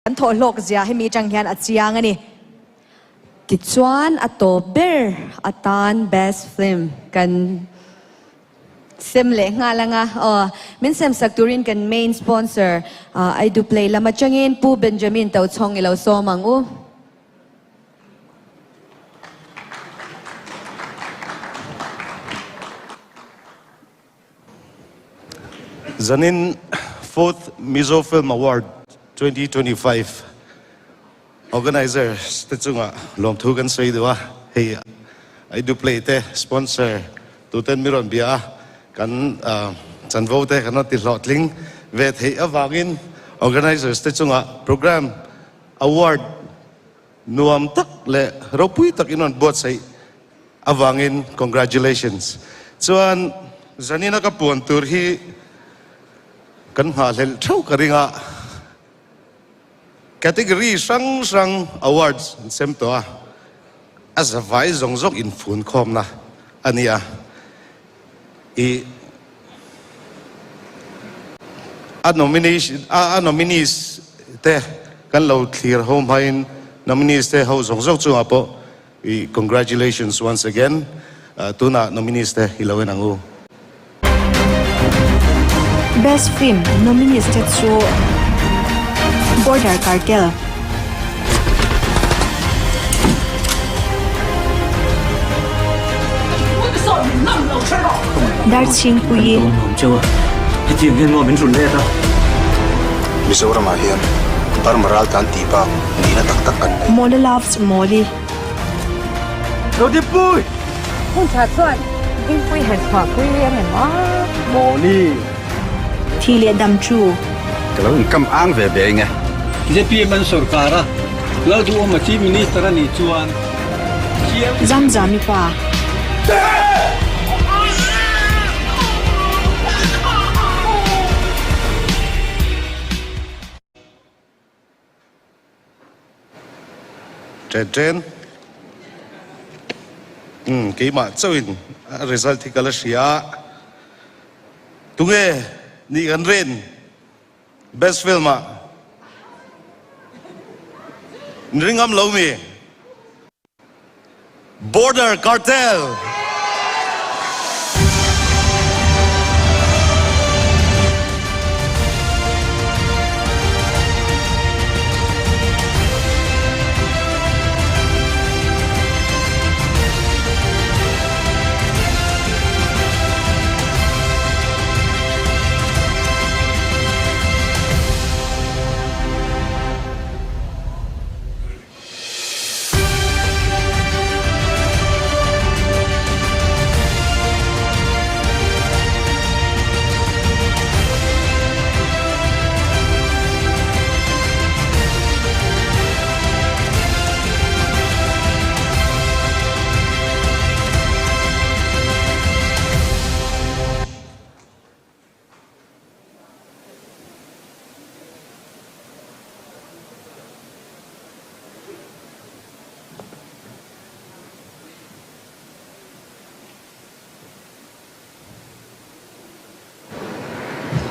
Kan thawh hlawk zia hemi atang hian a chiang a ni. Tichuan a tawp ber atan best film kan sem leh nghal anga aw. Min sem sak turin kan main sponsor Aidu Play lam atangin Pu Benjamin Tochhawng i lo sawm ang u. Zanin Fourth Mizo Film Award 2025 Organisers te chungah lawmthu kan sawi duh a, hei Aidu Play te sponsor tuten mi rawn bia a, kan chanvo te kan rawn ti hlawhtling ve theih avangin Organisers te chungah Programme Award nuam tak leh ropui tak in rawn buatsaih Avangin congratulations. Chuan zanina ka puan tur hi kan nghahhlelh theuh ka ring a, category hrang hrang awards an sem tawh a, a zavai zawng zawng infun khawmna a ni a, i a nomination a nominees te kan lo thlir ho hmain nominees te ho zawng zawng chungah pawh I congratulations once again. Tunah nominees te i lo en ang u. Best Film nominees te chu Border Cartel, Darchhingpuii. Mizoramah hian Burma raltlan tih bak nihna tak tak kan nei. Mawla Loves Mawli. Rodipui! Hun tha chuan Dingpui han chhuah pui ang em a? Mawli! Thi leh dam chu. Ka lo inkam ang ve ve eng e. Zpm an sorkar a, Lalduhawma Chief Minister a nih chuan Siam. Zamzami pa. Ṭen ṭen. Umm keimah chauhin a result hi ka la hria a. Tunge nih kan rin best film ah ring ngam lo mi? Border Cartel!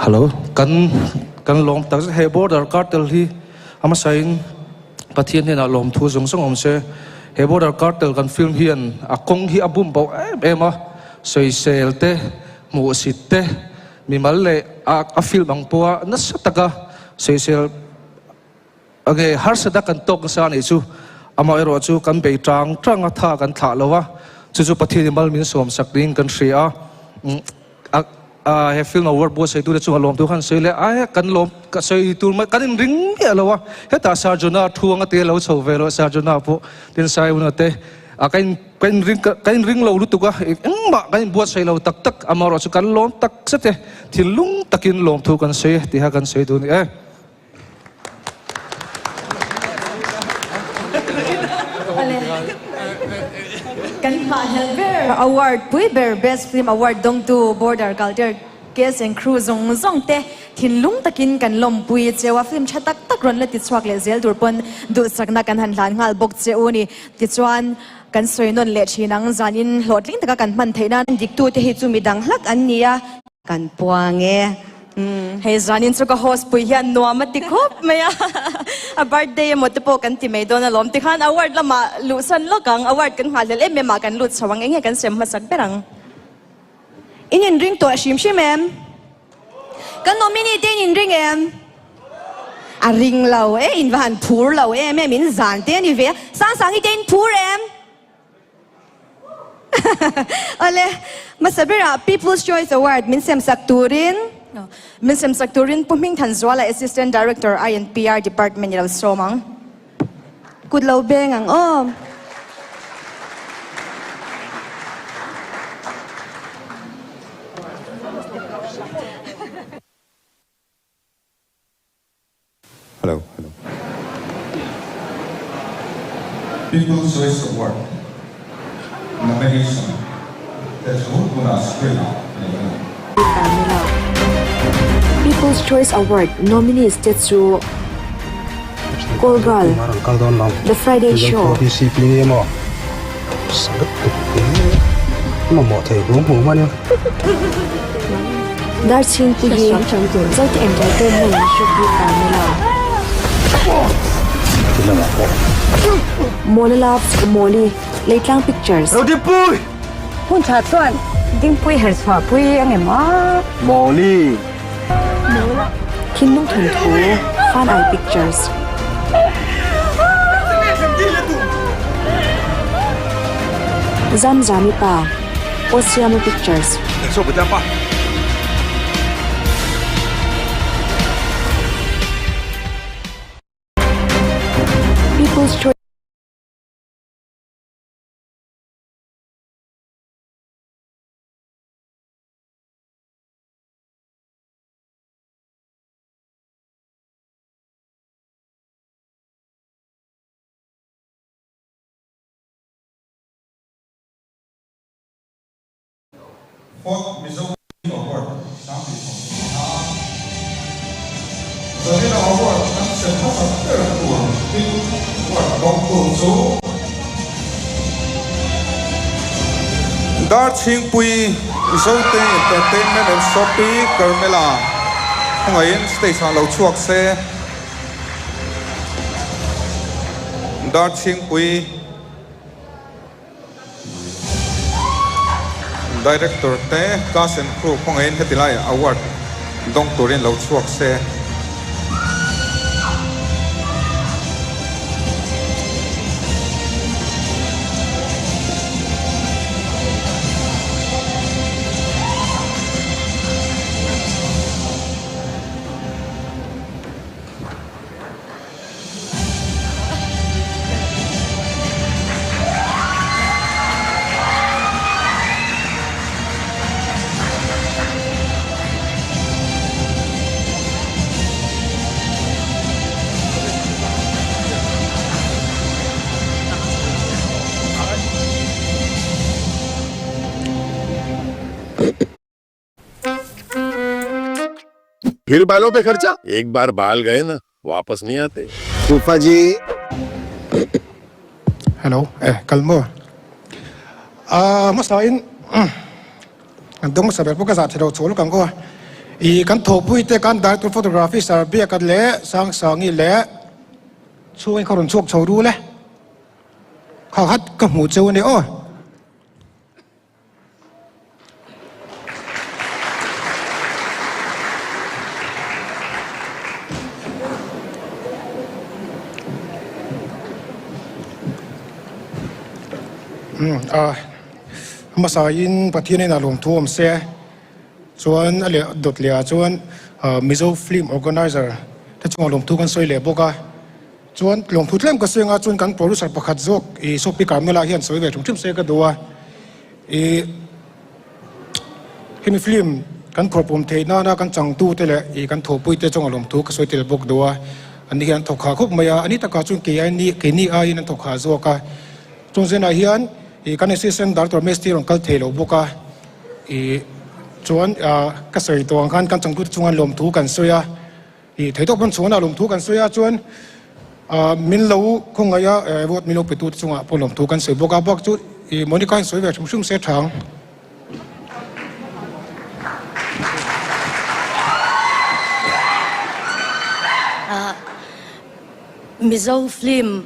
Hello, kan kan lawm tak zet he border cartel hi a hmasain Pathian hnenah lawmthu zawng zawng awm se he border cartel kan film hian a kawng hi a bum bo em em a sawisel te hmuhsit te mimal leh a a film ang pawha nasa taka sawisel nge harsa tak kan tawk nasa anih chu amaherawh chu kan bei tang tang a tha kan thlah lo a chu chu Pathian in mal min sawm sak ding kan hria a a he film award buatsaih tute chunga lawmtu khan sawi leh ai kan lawm ka sawi tur mai kan inring miah lo a hetah Sarjuna thu anga te lo chho ve lo Sarjuna pawh tin Saiuna te A ka in ka in ring ka in ring lo lutuk a, engmah kan in buatsaih lo tak tak, amaherawh chu kan lawm tak zet e, thinlung takin lawmthu kan sawi e tiha kan sawi duh a ni e. Kan hmahhlelh ber award pui ber Best Film Award dawngtu Border Culture Cast and crew zawng zawng te thinlung takin kan lawmpui cheu a, film tha tak tak rawn la ti chhuak leh zel tur pawn duhsakna kan han hlan nghal bawk che u ni. Tichuan, kan sawi nawn leh thin ang, zanin hlawhtling taka kan hman theih nan. Diktu te hi chu midang hlak an ni a. Kan puang e. Hei zanin chu ka host pui hian nuam a ti khawp mai a, a birthday emaw te pawh kan ti mai dawn alawm. Tikhan award lamah luhsan lawk ang, award kan nghahhlelh em em ah kan lut chho ang, enge kan sem hmasak ber ang. In inring tawh hrim hrim em? Kan nominee te in inring em? A ring lo e, in va han phur lo em em, in zan te a ni ve a, Sangsangi te in phur em? Awle, hmasa berah People's Choice Award min semsak turin Min semsak turin Pu Hmingthanzuala Assistant Director INPR Department i lo sawm ang. Kut lo beng ang aw. Hello, hello. People's Choice Award nomination te chu tunah screen ah neih a ni. Carmela. People's Choice Award nominees te chu Call Girl, The Friday Show, Darchhingpuii, Zote Entertainment Shopee Carmela, Mawla Loves Mawli, Leitlang Pictures. Hun tha chuan Dingpui herchhuahpui a ngem a. Mawli! Thinlung thawnthu, Fan Eye Pictures. Zamzami Pa, Osiamo Pictures. People's Choice. Fourth Mizo Film Award 2025 Zarina Award kan sem hmasa ber tur Film Award dawngtu chu Darchhingpui Zote Entertainment and Shopee Carmela khawngaihin stage ah lo chhuak se Darchhingpui Director te cast and crew khawngaihin heti laiah award dawng turin lo chhuak se. फिर बालों पे खर्चा एक बार बाल गए ना वापस नहीं आते फूफा जी Hello, eh kalmo. Ah, hmasa in kan dawng hmasa ber pawh ka zah thei lo chawl kan ko a. I kan thawhpui te kan director photography sir Biaka leh Sangsangi leh chhungin kha rawn chhuak chho rul e. Kha khat ka hmuh cheu a ni aw. Hmasa in Pathian in a lawmthu awm se chuan a leh dawt leh ah chuan Mizo film organizer te chungah lawmthu kan sawi leh bawk a. Chuan lawmthu tlem ka sawi anga chuan kan producer pakhat zawk i Sophie Carmela hian sawi ve hrim hrim se ka duh a, i hemi film kan phawrhpawm theih nana kan changtu te leh i kan thawhpui te chunga lawmthu ka sawi tel bawk duh a, ani hian an thawk hah khawp mai a, ani takah chuan kei ai ni keini aiin an thawk hah zawk a, chuan zenah hian i kan assistant director Mesti rawn kal thei lo bawk a, i chuan ka sawi tawh ang khan kan changtu te chunga lawmthu kan sawi a. I thei tawk pawn chhuanah lawmthu kan sawi a chuan min lo khawngaih a vote min lo pe tu te chungah pawh lawmthu kan sawi bawk a bak chu i Monica in sawi ve hrim hrim se tha ang. Mizo film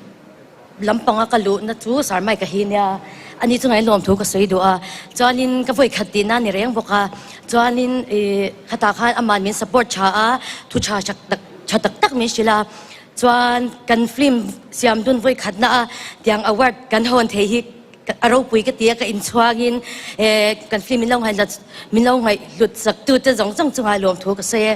lampanga ka luhna chu Sir Mike a hi nia, ani chu ngaih lawm thu ka sawi duh a, chuanin ka vawi khat tihna a ni reng bawk a, chuanin ih khatah khan aman min support tha a, thu tha tak tak tha tak tak min hrilh a, chuan kan film siam dun vawi khatna a tiang award kan hawn thei hi a ropui ka ti a, ka inchhuangin eh kan film min lo ngaihhlut min lo ngaihhlut sak tute zawng zawng chungah lawm thu ka sawi e.